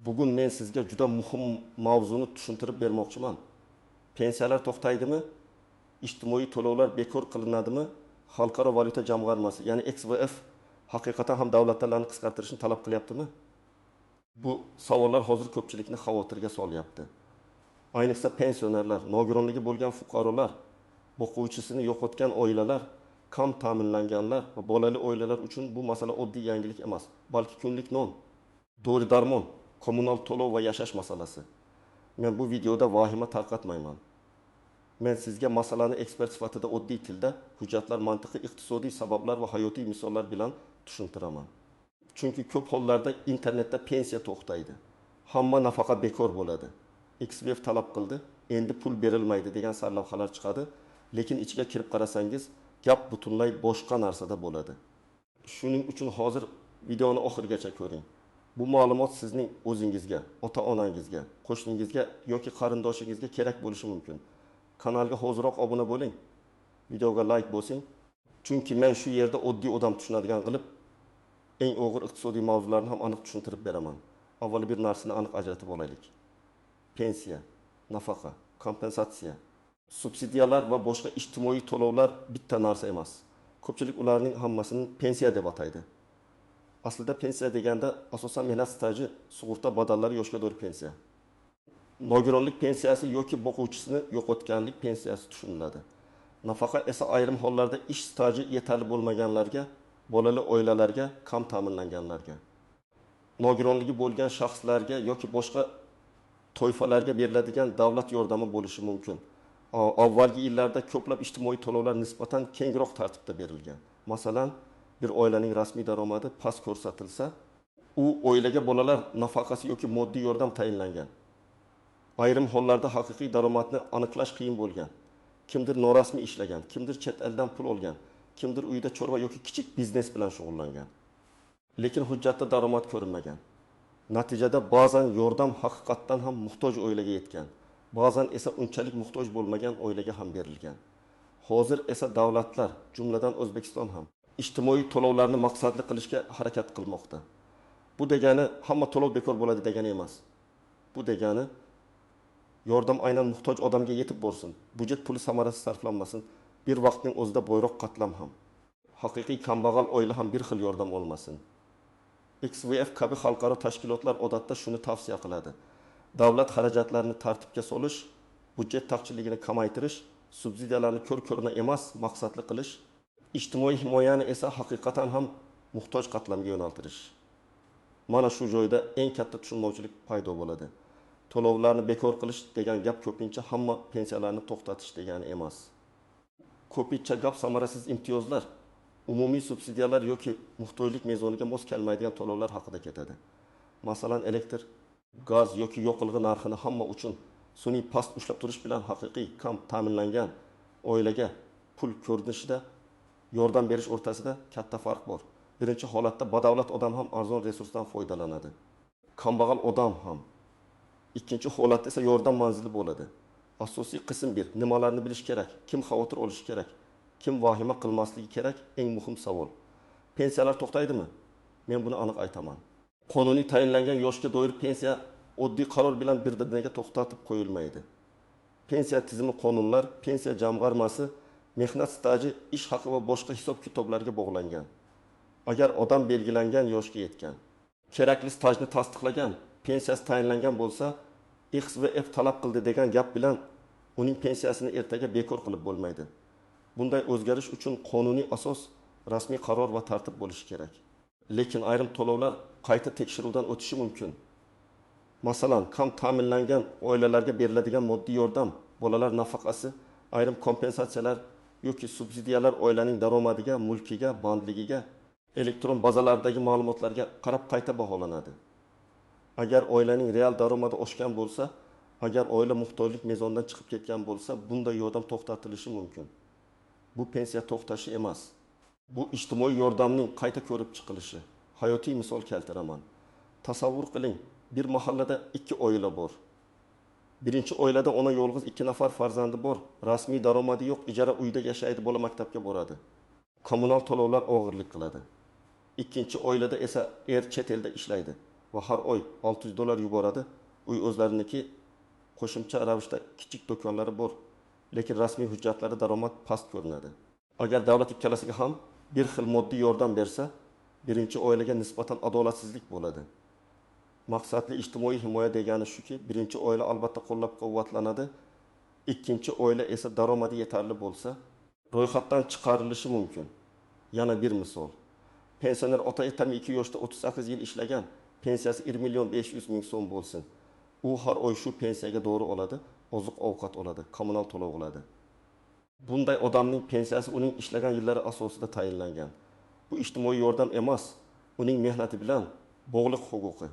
Bugun men sizga juda muhim mavzuni tushuntirib bermoqchiman. Pensiyalar to'xtaydimi? Ijtimoiy to'lovlar bekor qilinadimi? Xalqaro valyuta jamg'armasi, ya'ni XVF haqiqatan ham davlatlarni qisqartirishni talab qilyaptimi? Bu savollar hozir ko'pchilikni xavotirga solyapti. Ayniqsa pensionerlar, nogironligi bo'lgan fuqarolar, boquvchisini yo'qotgan oilalar, kam ta'minlanganlar va bolali oilalar uchun bu masala oddiy yangilik emas, balki kunlik non, dori-darmon, kommunal to'lov va yashash masalasi. Men bu videoda vahima tarqatmayman. Men sizga masalani ekspert sifatida oddiy tilda, hujjatlar mantiqi, iqtisodiy sabablar va hayotiy misollar bilan tushuntiraman. Chunki ko'p hollarda internetda pensiya to'xtaydi. Hamma nafaqa bekor bo'ladi. XVF talab qildi, endi pul berilmaydi degan sarlavhalar chiqadi, lekin ichiga kirib qarasangiz, gap butunlay boshqa narsada bo'ladi. Shuning uchun hozir videoni oxirigacha ko'ring. Bu ma'lumot sizning o'zingizga, ota-onangizga, qo'shningizga yoki qarindoshingizga kerak bo'lishi mumkin. Kanalga hoziroq obuna bo'ling, videoga like bosing. Chunki men shu yerda oddiy odam tushunadigan qilib eng og'ir iqtisodiy mavzularni ham aniq tushuntirib beraman. Avvalo bir narsani aniq ajratib olaylik. Pensiya, nafaqa, kompensatsiya, subsidiyalar va boshqa ijtimoiy to'lovlar bitta narsa emas. Ko'pchilik ularning hammasini pensiya deb ataydi. Aslida pensiya deganda asosan mehnat staji, sug'urta badallari, yoshga doir pensiya. Nogironlik pensiyasi yoki boquvchisini yo'qotganlik pensiyasi tushuniladi. Nafaqa esa ayrim hollarda ish staji yetarli bo'lmaganlarga, bolali oilalarga, kam ta'minlanganlarga, nogironligi bo'lgan shaxslarga yoki boshqa toifalarga beriladigan davlat yordami bo'lishi mumkin. Avvalgi yillarda ko'plab ijtimoiy to'lovlar nisbatan kengroq tartibda berilgan. Masalan, bir oilaning rasmiy daromadi past ko'rsatilsa, u oilaga bolalar nafaqasi yoki moddiy yordam tayinlangan. Ayrim hollarda haqiqiy daromadni aniqlash qiyin bo'lgan. Kimdir norasmiy ishlagan, kimdir chet eldan pul olgan, kimdir uyda chorva yoki kichik biznes bilan shug'ullangan. Lekin hujjatda daromad ko'rinmagan. Natijada ba'zan yordam haqiqatdan ham muhtoj oilaga yetgan, ba'zan esa unchalik muhtoj bo'lmagan oilaga ham berilgan. Hozir esa davlatlar, jumladan O'zbekiston ham ijtimoiy to'lovlarni maqsadli qilishga harakat qilmoqda. Bu degani hamma to'lov bekor bo'ladi degani emas. Bu degani yordam aynan muhtoj odamga yetib borsin, budjet puli samarasiz sarflanmasin, bir vaqtning o'zida boyroq qatlam ham, haqiqiy kambag'al oila ham bir xil yordam olmasin. XVF kabi xalqaro tashkilotlar odatda shuni tavsiya qiladi. Davlat xarajatlarini tartibga solish, budjet taqchilligini kamaytirish, subsidiyalarni ko'r-ko'rona emas, maqsadli qilish, ijtimoiy himoyani esa haqiqatan ham muhtoj qatlamga yo'naltirish. Mana shu joyda eng katta tushunmovchilik paydo bo'ladi. To'lovlarni bekor qilish degan gap ko'pincha hamma pensiyalarni to'xtatish degani emas. Ko'pincha gap samarasiz imtiyozlar, umumiy subsidiyalar yoki muhtojlik mezoniga mos kelmaydigan to'lovlar haqida ketadi. Masalan, elektr, gaz yoki yoqilg'i narxini hamma uchun sun'iy past ushlab turish bilan haqiqiy kam ta'minlangan oilaga pul ko'rinishida yordam berish o'rtasida katta farq bor. Birinchi holatda badavlat odam ham arzon resursdan foydalanadi, kambag'al odam ham. Ikkinchi holatda esa yordam manzili bo'ladi. Asosiy qism bir, nimalarni bilish kerak, kim xavotir olishi kerak, kim vahima qilmasligi kerak, eng muhim savol. Pensiyalar to'xtaydimi? Men buni aniq aytaman. Qonuniy tayinlangan yoshga doir pensiya oddiy qaror bilan birdaniga to'xtatib qo'yilmaydi. Pensiya tizimi qonunlar, pensiya jamg'armasi, mehnat staji, ish haqi va boshqa hisob-kitoblarga bog'langan. Agar odam belgilangan yoshga yetgan, kerakli stajni tasdiqlagan, pensiyasi tayinlangan bo'lsa, XVF talab qildi degan gap bilan uning pensiyasini ertaga bekor qilib bo'lmaydi. Bunday o'zgarish uchun qonuniy asos, rasmiy qaror va tartib bo'lishi kerak. Lekin ayrim to'lovlar qayta tekshiruvdan o'tishi mumkin. Masalan, kam ta'minlangan oilalarga beriladigan moddiy yordam, bolalar nafaqasi, ayrim kompensatsiyalar yoki subsidiyalar oilaning daromadiga, mulkiga, bandligiga, elektron bazalardagi ma'lumotlarga qarab qayta baholanadi. Agar oilaning real daromadi oshgan bo'lsa, agar oila muhtojlik mezonidan chiqib ketgan bo'lsa, bunday yordam to'xtatilishi mumkin. Bu pensiya to'xtashi emas. Bu ijtimoiy yordamning qayta ko'rib chiqilishi. Hayotiy misol keltiraman. Tasavvur qiling, bir mahallada ikki oila bor. Birinchi oilada ona yolg'iz, 2 nafar farzandi bor, rasmiy daromadi yo'q, ijara uyda yashaydi, bola maktabga boradi. Kommunal to'lovlar og'irlik qiladi. Ikkinchi oilada esa er chet elda ishlaydi. va har oy $600 yuboradi. Uy o'zlariniki, qo'shimcha ravishda kichik do'konlari bor, lekin rasmiy hujjatlarda daromad past ko'rinadi. Agar davlat ikkalasiga ham bir xil moddiy yordam bersa, birinchi oilaga nisbatan adolatsizlik bo'ladi. Maqsadli ijtimoiy himoya degani shuki, birinchi oila albatta qo'llab-quvvatlanadi, ikkinchi oila esa daromadi yetarli bo'lsa, ro'yxatdan chiqarilishi mumkin. Yana bir misol. Pensioner ota 72 yoshda 38 yil ishlagan, pensiyasi 1 500 000 so'm bo'lsin. U har oy shu pensiyaga dori oladi, oziq-ovqat oladi, kommunal to'lov oladi. Bunday odamning pensiyasi uning ishlagan yillari asosida tayinlangan. Bu ijtimoiy yordam emas, uning mehnati bilan bog'liq huquqi.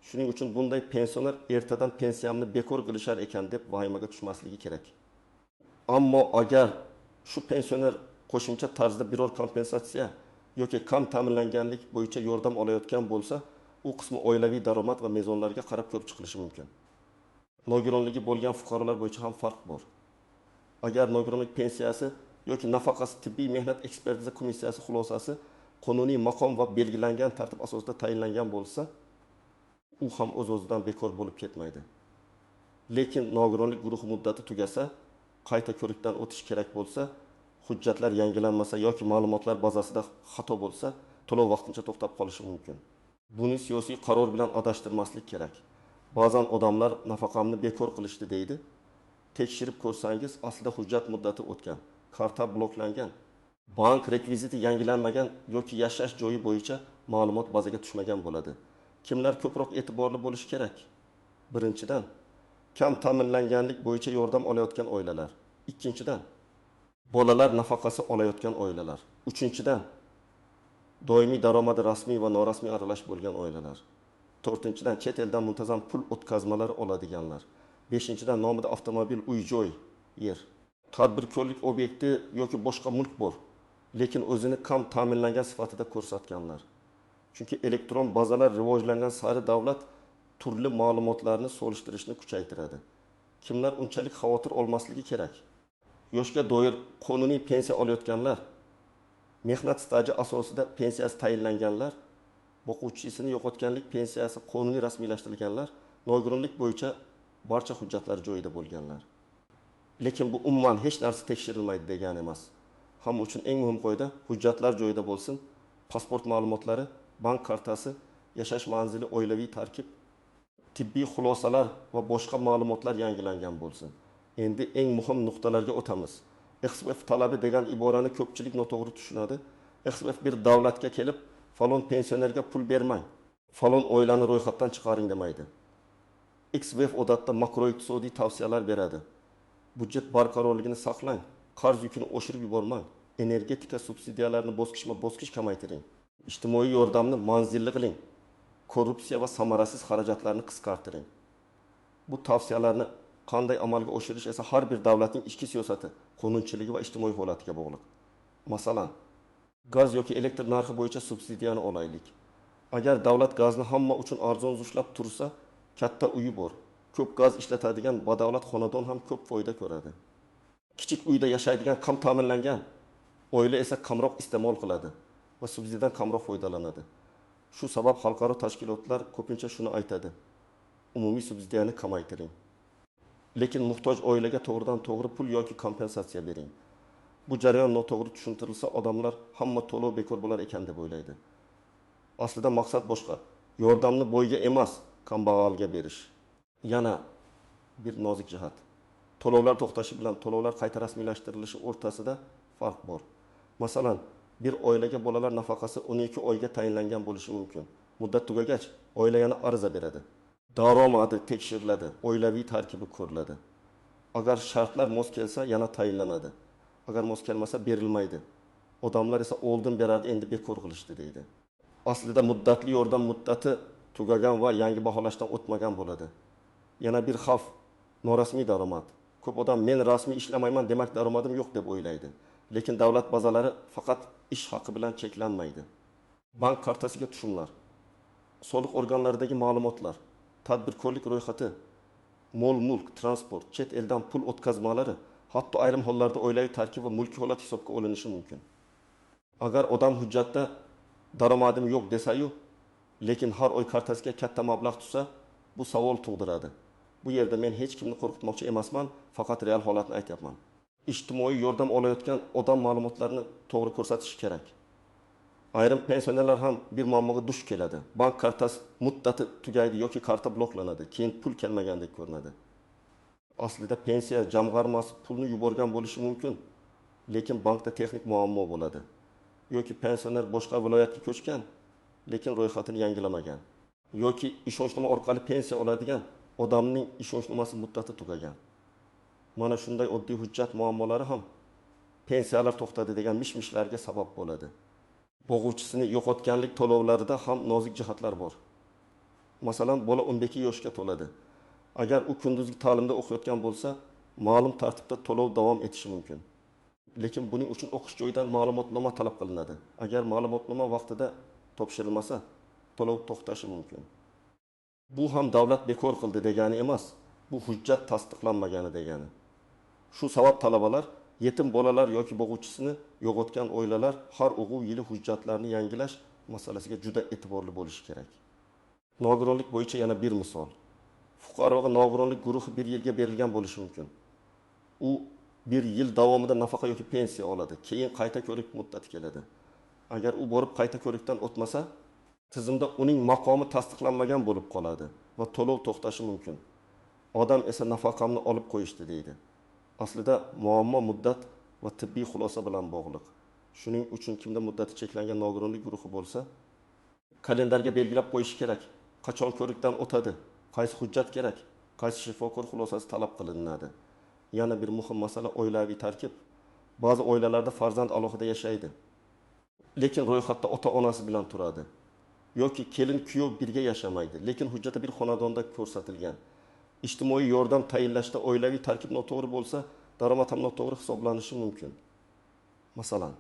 Shuning uchun bunday pensioner ertadan pensiyamni bekor qilishar ekan deb vahimaga tushmasligi kerak. Ammo agar shu pensioner qo'shimcha tarzda biror kompensatsiya yoki kam ta'minlanganlik bo'yicha yordam olayotgan bo'lsa, u qismi oilaviy daromad va mezonlarga qarab ko'rib chiqilishi mumkin. Nogironligi bo'lgan fuqarolar bo'yicha ham farq bor. Agar nogironlik pensiyasi yoki nafaqasi tibbiy mehnat ekspertiza komissiyasi xulosasi qonuniy maqom va belgilangan tartib asosida tayinlangan bo'lsa, u ham o'z-o'zidan bekor bo'lib ketmaydi. Lekin nogironlik guruhi muddati tugasa, qayta ko'rikdan o'tish kerak bo'lsa, hujjatlar yangilanmasa yoki ma'lumotlar bazasida xato bo'lsa, to'lov vaqtincha to'xtab qolishi mumkin. Buni siyosiy qaror bilan adashtirmaslik kerak. Ba'zan odamlar nafaqamni bekor qilishdi deydi. Tekshirib ko'rsangiz, aslida hujjat muddati o'tgan, karta bloklangan, bank rekviziti yangilanmagan yoki yashash joyi bo'yicha ma'lumot bazaga tushmagan bo'ladi. Kimlar ko'proq e'tiborli bo'lishi kerak? Birinchidan, kam ta'minlanganlik bo'yicha yordam olayotgan oilalar. Ikkinchidan, bolalar nafaqasi olayotgan oilalar. Uchinchidan, doimiy daromadi rasmiy va norasmiy aralash bo'lgan oilalar. To'rtinchidan, chet eldan muntazam pul o'tkazmalari oladiganlar. Beshinchidan, nomida avtomobil, uy-joy, yer, tadbirkorlik obyekti yoki boshqa mulk bor, lekin o'zini kam ta'minlangan sifatida ko'rsatganlar. Chunki elektron bazalar rivojlangan sari davlat turli ma'lumotlarni solishtirishni kuchaytiradi. Kimlar unchalik xavotir olmasligi kerak? Yoshga doir qonuniy pensiya olayotganlar, mehnat staji asosida pensiyasi tayinlanganlar, boquvchisini yo'qotganlik pensiyasi qonuniy rasmiylashtirilganlar, nogironlik bo'yicha barcha hujjatlar joyida bo'lganlar. Lekin bu umuman hech narsa tekshirilmaydi degani emas. Hamma uchun eng muhim qoida hujjatlar joyida bo'lsin, pasport ma'lumotlari, bank kartasi, yashash manzili, oilaviy tarkib, tibbiy xulosalar va boshqa ma'lumotlar yangilangan bo'lsin. Endi eng muhim nuqtalarga o'tamiz. XVF talabi degan iborani ko'pchilik noto'g'ri tushunadi. XVF bir davlatga kelib, falon pensionerga pul bermang, falon oilani ro'yxatdan chiqaring demaydi. XVF odatda makroiqtisodiy tavsiyalar beradi. Budjet barqarorligini saqlang, qarz yukini oshirib yubormang, energetika subsidiyalarini bosqichma-bosqich kamaytiring, ijtimoiy yordamni manzilli qiling, korrupsiya va samarasiz xarajatlarni qisqartiring. Bu tavsiyalarni qanday amalga oshirish esa har bir davlatning ichki siyosati, qonunchiligi va ijtimoiy holatiga bog'liq. Masalan, gaz yoki elektr narxi bo'yicha subsidiyani olaylik. Agar davlat gazni hamma uchun arzon ushlab tursa, katta uyi bor, ko'p gaz ishlatadigan badavlat xonadon ham ko'p foyda ko'radi. Kichik uyda yashaydigan kam ta'minlangan oila esa kamroq iste'mol qiladi va subsidiyadan kamroq foydalanadi. Shu sabab xalqaro tashkilotlar ko'pincha shuni aytadi: umumiy subsidiyani kamaytiring. Lekin muhtoj oilaga to'g'ridan to'g'ri pul yoki kompensatsiya bering. Bu jarayon noto'g'ri tushuntirilsa, odamlar hamma to'lov bekor bo'lar ekan deb o'ylaydi. Aslida maqsad boshqa. Yordamni boyga emas, kambag'alga berish. Yana bir nozik jihat. To'lovlar to'xtashi bilan to'lovlar qayta rasmiylashtirilishi o'rtasida farq bor. Masalan, bir oilaga bolalar nafaqasi 12 oyga tayinlangan bo'lishi mumkin. Muddat tugagach, oila yana ariza beradi. Daromadi tekshiriladi, oilaviy tarkibi ko'riladi. Agar shartlar mos kelsa, yana tayinlanadi. Agar mos kelmasa, berilmaydi. Odamlar esa oldin berardi, endi bekor qilishdi deydi. Aslida muddatli yordam muddati tugagan va yangi baholashdan o'tmagan bo'ladi. Yana bir xavf norasmiy daromad. Ko'p odam men rasmiy ishlamayman, demak daromadim yo'q deb o'ylaydi. Lekin davlat bazalari faqat ish haqi bilan cheklanmaydi. Bank kartasiga tushumlar, soliq organlaridagi ma'lumotlar, tadbirkorlik ro'yxati, mol-mulk, transport, chet eldan pul o'tkazmalari, hatto ayrim hollarda oilaviy tarkib va mulkiy holat hisobga olinishi mumkin. Agar odam hujjatda daromadim yo'q desa-yu, Lekin har oy kartasiga katta mablag' tushsa, bu savol tug'diradi. Bu yerda men hech kimni qo'rqitmoqchi emasman, faqat real holatni aytyapman. Ijtimoiy yordam olayotgan odam ma'lumotlarni to'g'ri ko'rsatishi kerak. Ayrim pensionerlar ham bir muammoga duch keladi. Bank kartasi muddati tugaydi yoki karta bloklanadi, keyin pul kelmagandek ko'rinadi. Aslida pensiya jamg'armasi pulni yuborgan bo'lishi mumkin, lekin bankda texnik muammo bo'ladi. Yoki pensioner boshqa viloyatga ko'chgan, lekin ro'yxatini yangilamagan. Yoki ishonchnoma orqali pensiya oladigan odamning ishonchnomasi muddati tugagan. Mana shunday oddiy hujjat muammolari ham pensiyalar to'xtadi degan mish-mishlarga sabab bo'ladi. Bo'g'uvchisini yo'qotganlik to'lovlarida ham nozik jihatlar bor. Masalan, bola 12 yoshga to'ladi. Agar u kunduzgi ta'limda o'qiyotgan bo'lsa, ma'lum tartibda to'lov davom etishi mumkin. Lekin buning uchun o'qish joyidan ma'lumotnoma talab qilinadi. Agar ma'lumotnoma vaqtida topshirilmasa, to'lov to'xtashi mumkin. Bu ham davlat bekor qildi degani emas, bu hujjat tasdiqlanmagani degani. Shu sabab talabalar, yetim bolalar yoki bo'g'uvchisini yo'qotgan oilalar har o'quv yili hujjatlarni yangilash masalasiga juda e'tiborli bo'lishi kerak. Nogironlik bo'yicha yana bir misol. Fuqaroga nogironlik guruhi bir yilga berilgan bo'lishi mumkin. U bir yil davomida nafaqa yoki pensiya oladi. Keyin qayta ko'rik muddati keladi. Agar u borib qayta ko'rikdan o'tmasa, tizimda uning maqomi tasdiqlanmagan bo'lib qoladi va to'lov to'xtashi mumkin. Odam esa nafaqamni olib qo'yishdi deydi. Aslida muammo muddat va tibbiy xulosa bilan bog'liq. Shuning uchun kimda muddati cheklangan nogironlik guruhi bo'lsa, kalendarga belgilab qo'yish kerak. Qachon ko'rikdan o'tadi, qaysi hujjat kerak, qaysi shifokor xulosasi talab qilinadi. Yana bir muhim masala oilaviy tarkib. Ba'zi oilalarda farzand alohida yashaydi, lekin ro'yxatda ota-onasi bilan turadi. Yoki kelin kuyov birga yashamaydi, lekin hujjatda bir xonadonda ko'rsatilgan. Ijtimoiy yordam tayinlashda oilaviy tarkib noto'g'ri bo'lsa, daromad ham noto'g'ri hisoblanishi mumkin. Masalan,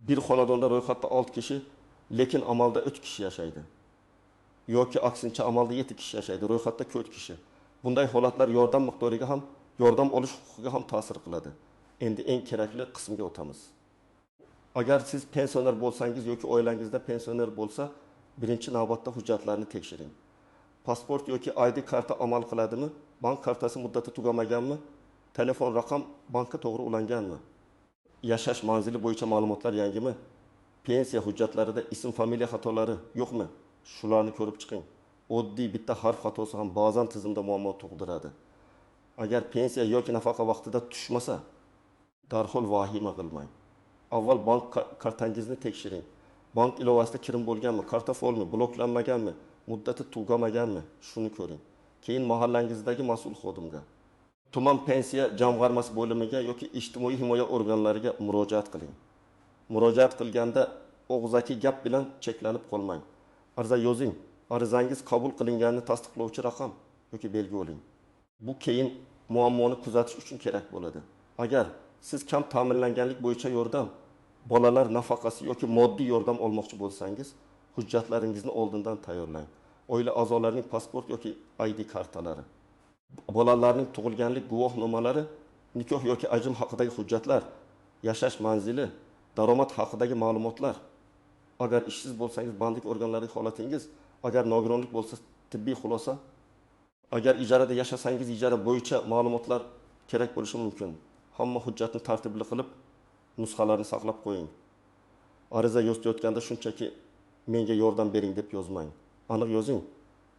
bir xonadonda ro'yxatda 6 kishi, lekin amalda 3 kishi yashaydi. Yoki aksincha amalda 7 kishi yashaydi, ro'yxatda 4 kishi. Bunday holatlar yordam miqdoriga ham, yordam olish huquqiga ham ta'sir qiladi. Endi eng kerakli qismga o'tamiz. Agar siz pensioner bo'lsangiz yoki oilangizda pensioner bo'lsa, birinchi navbatda hujjatlarni tekshiring. Pasport yoki ID karta amal qiladimi? Bank kartasi muddati tugamaganmi? Telefon raqam bankka to'g'ri ulanganmi? Yashash manzili bo'yicha ma'lumotlar yangimi? Pensiya hujjatlarida ism, familiya xatolari yo'qmi? Shularni ko'rib chiqing. Oddiy bitta harf xatosi ham ba'zan tizimda muammo tug'diradi. Agar pensiya yoki nafaqa vaqtida tushmasa, darhol vahima qilmang. Avval bank kartangizni tekshiring. Bank ilovasida kirim bo'lganmi, karta faolmi, bloklanmaganmi, muddati tugamaganmi, shuni ko'ring. Keyin mahallangizdagi mas'ul xodimga, tuman pensiya jamg'armasi bo'limiga yoki ijtimoiy himoya organlariga murojaat qiling. Murojaat qilganda og'zaki gap bilan cheklanib qolmang. Arza yozing. Arizangiz qabul qilinganini tasdiqlovchi raqam yoki belgi oling. Bu keyin muammoni kuzatish uchun kerak bo'ladi. Agar siz kam ta'minlanganlik bo'yicha yordam, bolalar nafaqasi yoki moddiy yordam olmoqchi bo'lsangiz, hujjatlaringizni oldindan tayyorlang. Oila a'zolarining pasport yoki ID kartalari, bolalarning tug'ilganlik guvohnomalari, nikoh yoki ajrim haqidagi hujjatlar, yashash manzili, daromad haqidagi ma'lumotlar. Agar ishsiz bo'lsangiz, bandlik organlaridagi holatingiz, agar nogironlik bo'lsa, tibbiy xulosa, agar ijarada yashasangiz, ijara bo'yicha ma'lumotlar kerak bo'lishi mumkin. Hamma hujjatni tartibli qilib, nusxalarni saqlab qo'ying. Ariza yozayotganda shunchaki menga yordam bering deb yozmang. Aniq yozing.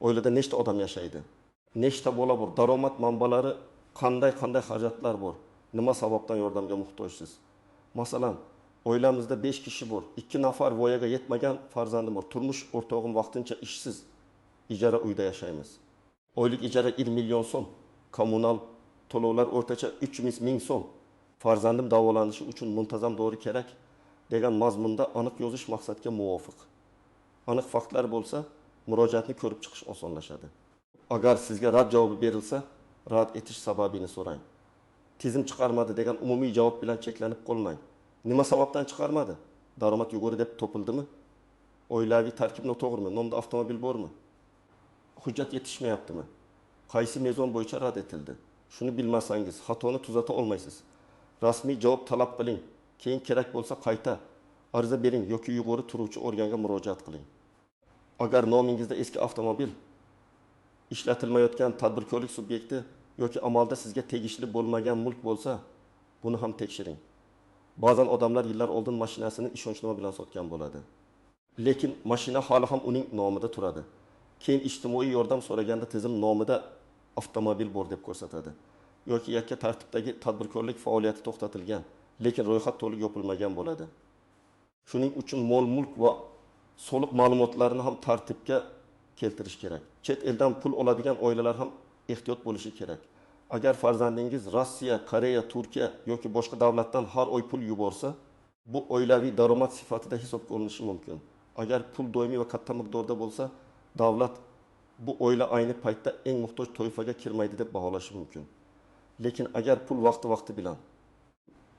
Oilada nechta odam yashaydi? Nechta bola bor? Daromad manbalari qanday xarajatlar bor? Nima sababdan yordamga muhtojsiz? Masalan, oilamizda 5 kishi bor. 2 nafar voyaga yetmagan farzandim bor. Turmush o'rtog'im vaqtincha ishsiz. Ijara uyda yashaymiz. Oylik ijara 1 million so'm. Kommunal to'lovlar o'rtacha 300 ming so'm. Farzandim davolanishi uchun muntazam dori kerak degan mazmunda aniq yozish maqsadga muvofiq. Aniq faktlar bo'lsa, murojaatni ko'rib chiqish osonlashadi. Agar sizga rad javobi berilsa, rad etish sababini so'rang. Tizim chiqarmadi degan umumiy javob bilan cheklanib qolmang. Nima sababdan chiqarmadi? Daromad yuqori deb topildimi? Oilaviy tarkib noto'g'rimi? Nomda avtomobil bormi? Hujjat yetishmayaptimi? Qaysi mezon bo'yicha rad etildi? Shuni bilmasangiz, xatoni tuzata olmaysiz. Rasmiy javob talab qiling. Keyin kerak bo'lsa qayta ariza bering yoki yuqori turuvchi organga murojaat qiling. Agar nomingizda eski avtomobil, ishlatilmayotgan tadbirkorlik subyekti yoki amalda sizga tegishli bo'lmagan mulk bo'lsa, buni ham tekshiring. Ba'zan odamlar yillar oldin mashinasini ishonchnoma bilan sotgan bo'ladi. Lekin mashina hali ham uning nomida turadi. Keyin ijtimoiy yordam so'raganda tizim nomida avtomobil bor deb ko'rsatadi. Yoki yakka tartibdagi tadbirkorlik faoliyati to'xtatilgan, lekin ro'yxat to'liq yopilmagan bo'ladi. Shuning uchun mol-mulk va soliq ma'lumotlarini ham tartibga keltirish kerak. Chet eldan pul oladigan oilalar ham ehtiyot bo'lishi kerak. Agar farzandingiz Rossiya, Koreya, Turkiya yoki boshqa davlatdan har oy pul yuborsa, bu oilaviy daromad sifatida hisobga olinishi mumkin. Agar pul doimiy va katta miqdorda bo'lsa, davlat bu oila ayni paytda eng muhtoj toifaga kirmaydi deb baholashi mumkin. Lekin agar pul vaqti-vaqti bilan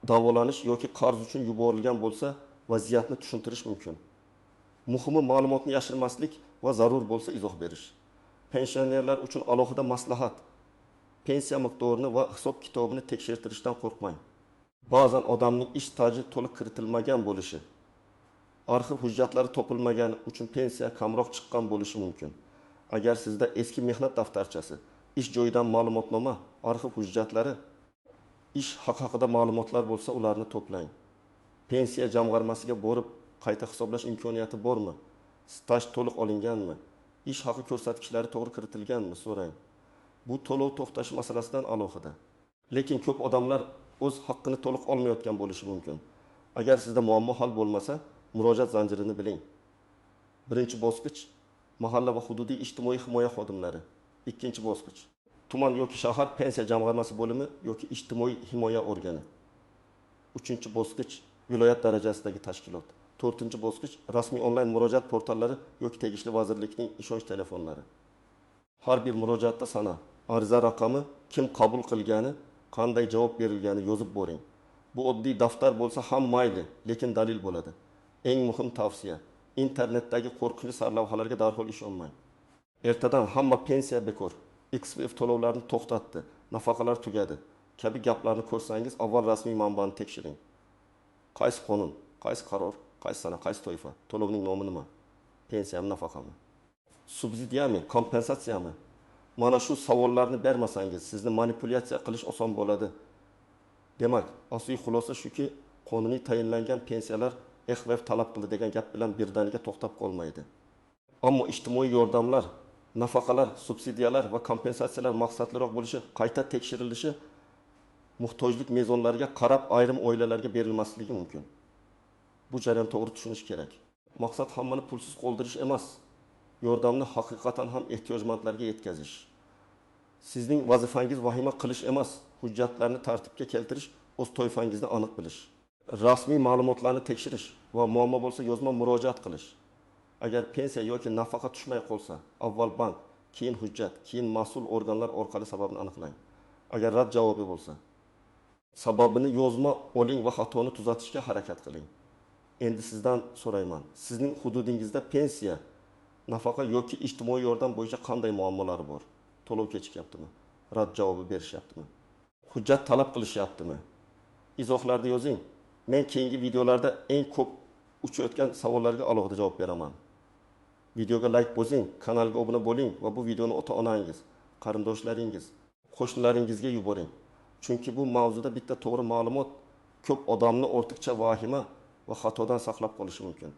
davolanish yoki qarz uchun yuborilgan bo'lsa, vaziyatni tushuntirish mumkin. Muhimi ma'lumotni yashirmaslik va zarur bo'lsa izoh berish. Pensionerlar uchun alohida maslahat. Pensiya miqdorini va hisob-kitobini tekshirtirishdan qo'rqmang. Ba'zan odamning ish staji to'liq kiritilmagan bo'lishi, arxiv hujjatlari topilmagani uchun pensiya kamroq chiqqan bo'lishi mumkin. Agar sizda eski mehnat daftarchasi, ish joyidan ma'lumotnoma, arxiv hujjatlari, ish haqi haqida ma'lumotlar bo'lsa, ularni to'plang. Pensiya jamg'armasiga borib qayta hisoblash imkoniyati bormi? Staj to'liq olinganmi? Ish haqi ko'rsatkichlari to'g'ri kiritilganmi? So'rang. Bu to'lov to'xtashi masalasidan alohida. Lekin ko'p odamlar o'z haqqini to'liq olmayotgan bo'lishi mumkin. Agar sizda muammo hal bo'lmasa, murojaat zanjirini biling. Birinchi bosqich mahalla va hududiy ijtimoiy himoya xodimlari. Ikkinchi bosqich tuman yoki shahar pensiya jamg'armasi bo'limi yoki ijtimoiy himoya organi. Uchinchi bosqich viloyat darajasidagi tashkilot. To'rtinchi bosqich rasmiy onlayn murojaat portallari yoki tegishli vazirlikning ishonch telefonlari. Har bir murojaatda sana, ariza raqami, kim qabul qilgani, qanday javob berilgani yozib boring. Bu oddiy daftar bo'lsa ham mayli, lekin dalil bo'ladi. Eng muhim tavsiya: internetdagi qo'rqinchli sarlavhalarga darhol ishonmang. Ertadan hamma pensiya bekor, XVF to'lovlarini to'xtatdi, nafaqalar tugadi kabi gaplarni ko'rsangiz, avval rasmiy manbani tekshiring. Qaysi qonun, qaysi qaror, qaysi sana, qaysi toifa, to'lovning nomi nima? Pensiyami, nafaqami? Subsidiyami, kompensatsiyami? Mana shu savollarni bermasangiz, sizni manipulyatsiya qilish oson bo'ladi. Demak, asosiy xulosa shuki, qonuniy tayinlangan pensiyalar XVF talab qildi degan gap bilan birdaniga to'xtab qolmaydi. Ammo ijtimoiy yordamlar, nafaqalar, subsidiyalar va kompensatsiyalar maqsadliroq bo'lishi, qayta tekshirilishi, muhtojlik mezonlariga qarab ayrim oilalarga berilmasligi mumkin. Bu jarayonni to'g'ri tushunish kerak. Maqsad hammani pulsiz qoldirish emas, yordamni haqiqatan ham ehtiyojmandlarga yetkazish. Sizning vazifangiz vahima qilish emas, hujjatlarni tartibga keltirish, o'z toifangizni aniq bilish, rasmiy ma'lumotlarni tekshirish va muammo bo'lsa yozma murojaat qilish. Agar pensiya yoki nafaqa tushmay qolsa, avval bank, keyin hujjat, keyin mas'ul organlar orqali sababini aniqlang. Agar rad javobi bo'lsa, sababini yozma oling va xatoni tuzatishga harakat qiling. Endi sizdan so'rayman, sizning hududingizda pensiya, nafaqa yoki ijtimoiy yordam bo'yicha qanday muammolar bor? To'lov kechikyaptimi? Rad javobi berishyaptimi? Hujjat talab qilishyaptimi? Izohlarda yozing. Men keyingi videolarda eng ko'p uchrayotgan savollarga alohida javob beraman. Videoga like bosing, kanalga obuna bo'ling va bu videoni ota-onangiz, qarindoshlaringiz, qo'shnilaringizga yuboring. Chunki bu mavzuda bitta to'g'ri ma'lumot ko'p odamni ortiqcha vahima va xatodan saqlab qolishi mumkin.